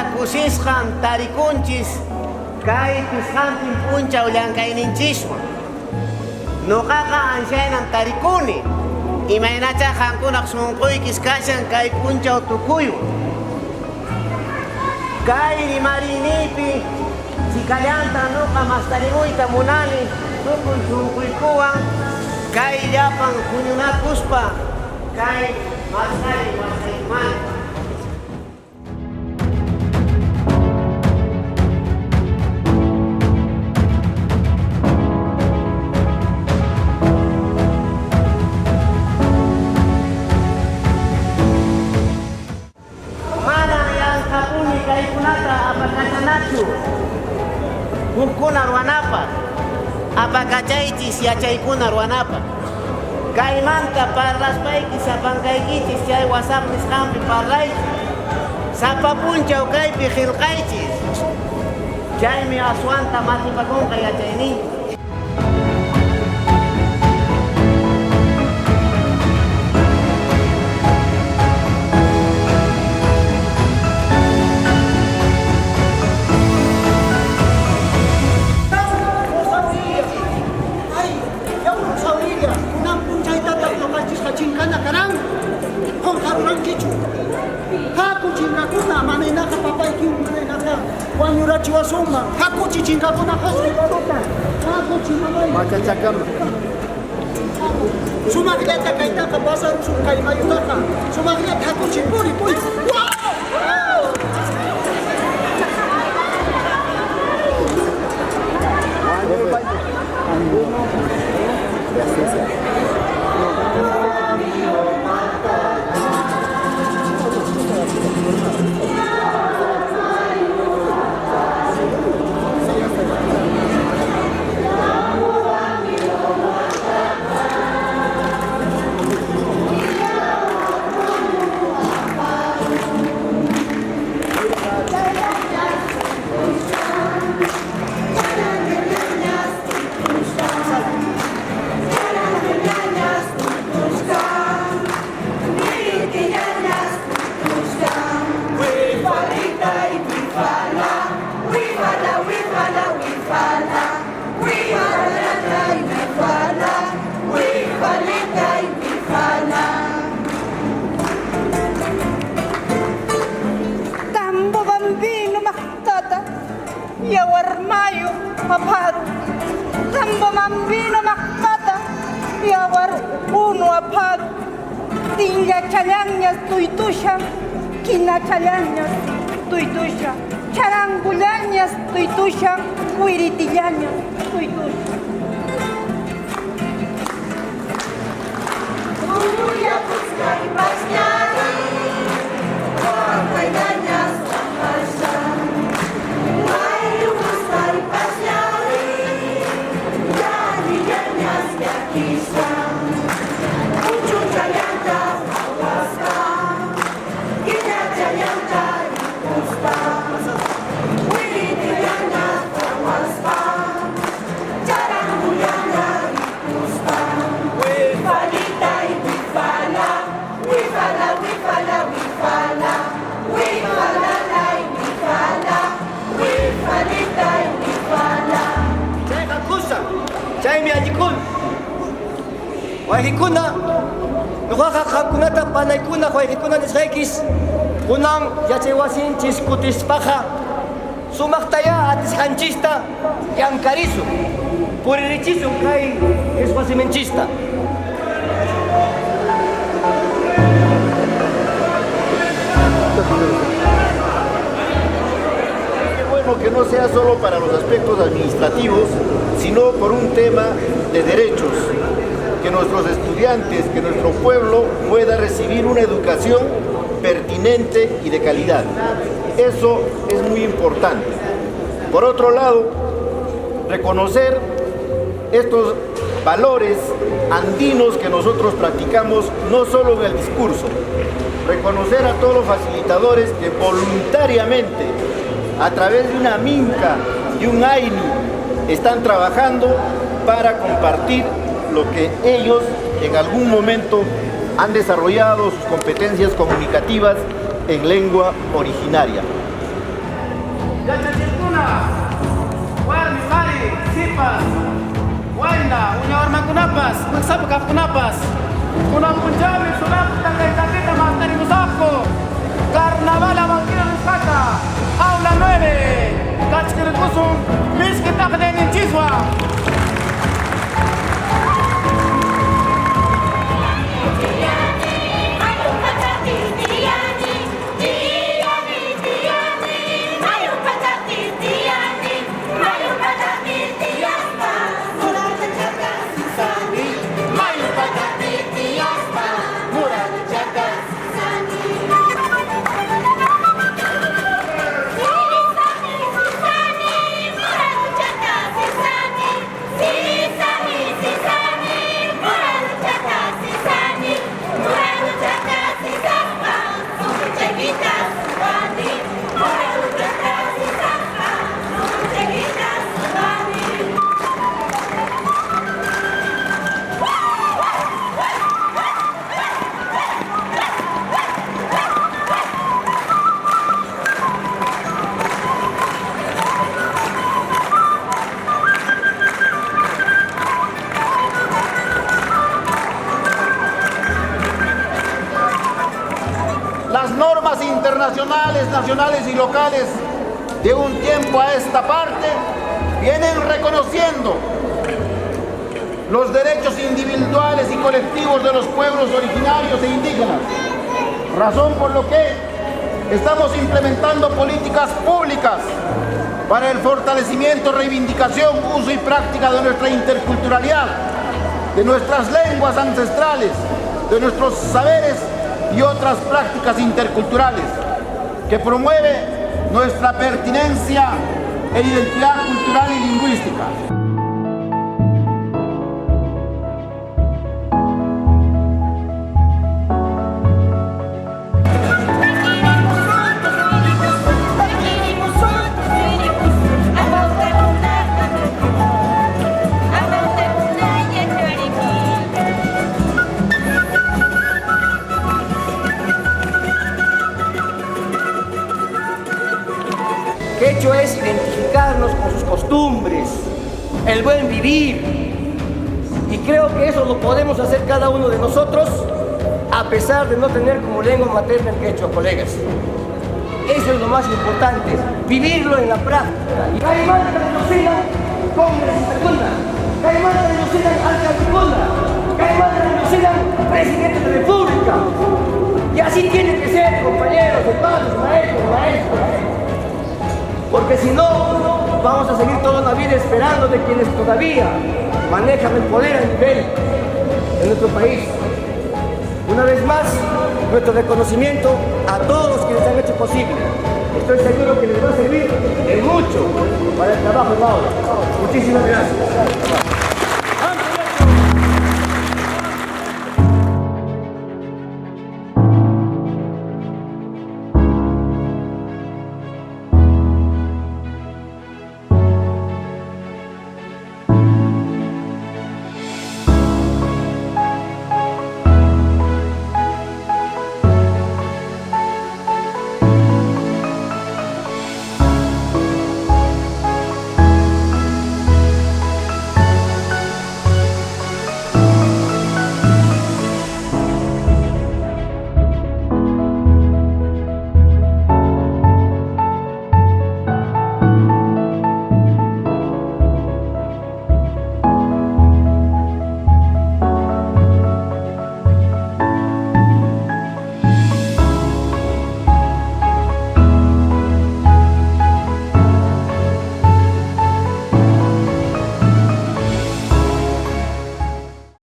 Anchata kusisqam tarikunchis kay pisqantin p'unchaw llank'ayninchiswan. Nuqaqa anshaynam tarikuni, imaynachá qamkunaq sunquykis kashan kay p'unchaw tukuywan. Kay rimariyniypi chikallanta nuqa mastarimuyta munani tukuy sunquykuwan kay llapan huñunakuspa kay mastariy wasqaykumanta. Manan yanqapuni kaykunata apakachanachu hukkuna ruwanapaq, apakachaychis yachaykuna ruwanapaq. Kaymanta parlaspayki sapankaykichis chay WhatsApp nisqanpi parlaychis. Sapa p'unchaw kaypi qillqaychis. Chaymi aswanta matipakunqa yachayninchis. Ay, yaw Rosaurilla, kunan p'unchaytataq ñuqanchisqa chinkana karan. Qunqarurankichu? Haku chinkakuna, manaynaqa papaykiwan manaynaqa wañurachiwasunman. Hakuchi chinkakuna qosqo laduta. Hakuchi mamay. Machachakama. Sumaqllata kaytaqa pasarusun kay mayutaqa. Sumaqllata hakuchi puri puri. Tambo bambino maqtata yawar mayu aparu. Tambo bambino maqtata yawar unu aparu. Tinllachallanñas tuytushan, quinachallanñas tuytushan, charangullañas tuytushan, wiritillañas tuytushan. Chayqa kusan, chaymi allikuna. Wayqikuna, ñuqaqa qamkunata panaykuna wayqikuna nisqaykis, kunan yachaywasinchis kutispaqa sumaqtayá atisqanchista llankarisun, puririchisun kay qhiswasiminchista. Qué bueno que no sea solo para los aspectos administrativos, sino por un tema de derechos, que nuestros estudiantes, que nuestro pueblo pueda recibir una educación pertinente y de calidad. Eso es muy importante. Por otro lado, reconocer estos valores andinos que nosotros practicamos no solo en el discurso, reconocer a todos los facilitadores que voluntariamente, a través de una minca y un ayni, están trabajando para compartir lo que ellos en algún momento han desarrollado, sus competencias comunicativas en lengua originaria. Yachachiqkuna, warmi, qari, sipas, wayna, uña warmakunapas, wiksapa kaqkunapas, kunan p'unchawmi sumaqta kay takita mastarimusaqku, Carnaval Abanquina nisqata, Aula 9, kachkirikusun misk'i taqllayninchiswan. Las normas internacionales, nacionales y locales de un tiempo a esta parte vienen reconociendo los derechos individuales y colectivos de los pueblos originarios e indígenas, razón por lo que estamos implementando políticas públicas para el fortalecimiento, reivindicación, uso y práctica de nuestra interculturalidad, de nuestras lenguas ancestrales, de nuestros saberes y otras prácticas interculturales, que promueve nuestra pertinencia e identidad cultural y lingüística. Quechua es identificarnos con sus costumbres, el buen vivir. Y creo que eso lo podemos hacer cada uno de nosotros, a pesar de no tener como lengua materna el quechua, colegas. Eso es lo más importante, vivirlo en la práctica. Presidente de la República. Y así tiene que ser, compañeros, hermanos, maestros, maestros. Porque si no, vamos a seguir toda una vida esperando de quienes todavía manejan el poder a nivel de nuestro país. Una vez más, nuestro reconocimiento a todos los quienes han hecho posible. Estoy seguro que les va a servir de mucho para el trabajo en aula. Muchísimas gracias.